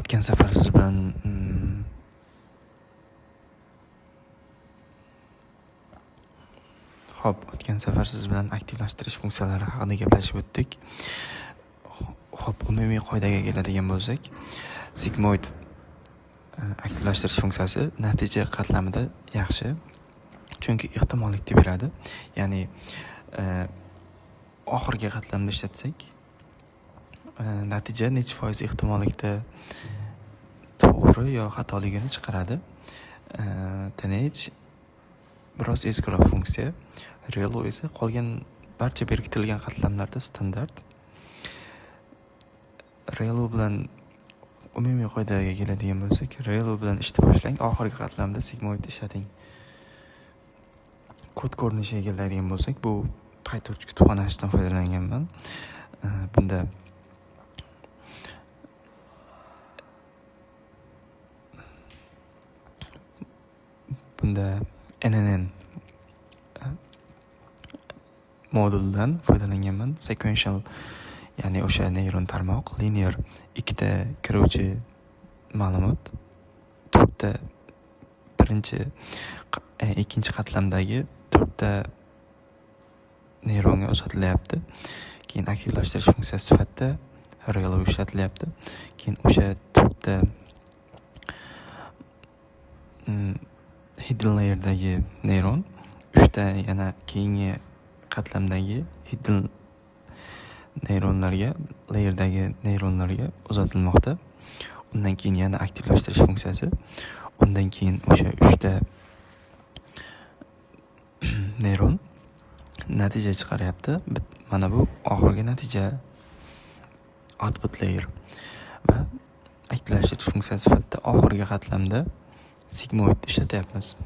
O'tgan safar siz bilan Xo'p, o'tgan safar siz bilan aktivlashtirish funksiyalari haqida gaplashib o'tdik. Xo'p, umumiy qoidaga keladigan bo'lsak, sigmoid aktivlashtirish funksiyasi natija qatlamida yaxshi, chunki ehtimollikni beradi. Ya'ni oxirgi qatlamda ishlatsak, natija necha foiz ehtimollikda to'g'ri yo xatoligini chiqaradi. Tanh biroz eskiroq funksiya. ReLU esa qolgan barcha berkitilgan qatlamlarda standart. ReLU bilan umumiy qoidaga keladigan bo'lsak, ReLU bilan ishni boshlang, oxirgi qatlamda sigmoid ishlating. Kod ko'rinishiga keladigan bo'lsak, bu PyTorch kutubxonasidan foydalanganman. Bunda NNN moduldan foydalanganman. Sequential, ya'ni o'sha neyron tarmoq, linear ikkita kiruvchi ma'lumot, to'rtta birinchi ikkinchi qatlamdagi to'rtta neyronga uzatilyapti. Keyin aktivlashtirish funksiyasi sifatida ReLU ishlatilyapti. Keyin o'sha to'rtta hidden layerdagi neyron uchta yana keyingi qatlamdagi hidden neyronlarga, layerdagi neyronlarga uzatilmoqda. Undan keyin yana aktivlashtirish funksiyasi, undan keyin o'sha uchta neyron natija chiqaryapti. Mana bu oxirgi natija, output layer, va aktivlashtirish funksiyasi sifatida oxirgi qatlamda sigmoid ishlatyapmiz.